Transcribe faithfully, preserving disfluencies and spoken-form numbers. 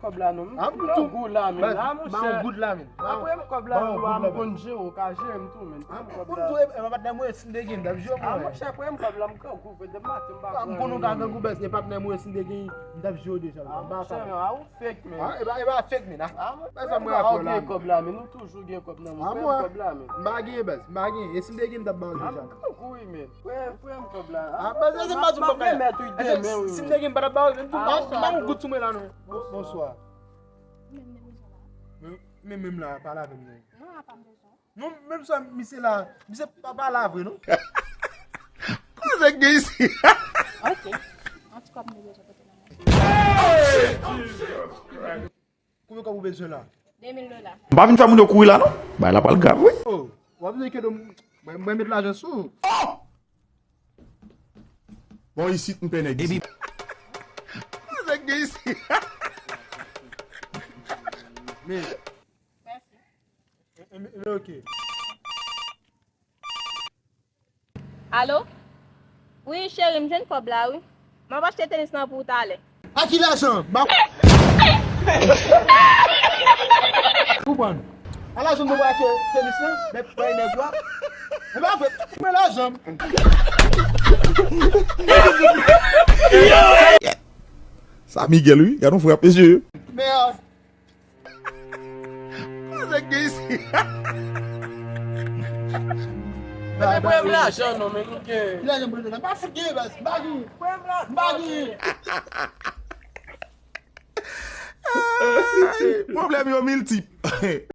Kòb la non, m grangou la, men. A, monchè, prè m kòb la, men, m konn jere w, ka jere m tou, men. Prè m kòb la. Pou m di w, e, e, patnè mwen, si m te gen, m t ap jere w, mwen. A, monchè, prè m kòb la, m grangou, fè demen maten, m pa grangou. M konnen w ka grangou, bèz, e patnè mwen, si m te gen, m t ap jere w deja. A, monchè, a, ou fake, men. A, e pa, e pa fake, men, a. A, monchè, prè m kòb la, ou gen kòb la, men. Ou toujou gen kòb nan men w, prè m kòb la, men. M pa gen, bèz, m pa gen. E si m te gen, m t ap ba w deja. A, m grangou, wi, men. Prè, prè m kòb la. A, bèz, se pa di kòb la. Si m te gen, m pa t ap ba w, m pa yon goud sou mwen la, non. Bonswa. Men, men, men la, pale avè m, non. Non, a pa m bezwen. Non, menm sa, misye la, misye pa pale avè non. Kote nèg gen isi? Ok. Antouka, m bezwen kote nan mwen. Konbyen kòb ou bezwen la? De mil dola. M pa vin fè moun yo kouri la, non. Bagay la pral grav, wi. Oh, w ap vle ke do m, mwen, mwen met lajan sou ou. Oh! Bon, isit, m pè nèg isit. Nèg gen isit. Men. Mèsi. E, e, e, ok. Alo? Wi, cheri, m jwenn kòb la, wi. M ap achte tenis lan pou ou talè. A ki lajan? Ba... Konprann. A lajan m te pral achte tenis lan, men bay nèg la. E pa vre, men lajan m. Sa Miguel, wi. Gad yon frap, mesye. Mèd. Kote nèg gen isi? Mete premye lajan non, men nou gen. Lajan pou lajan. Pa fout gen, baz. M pa gen. M pa gen. Ay, pwoblèm yo miltip.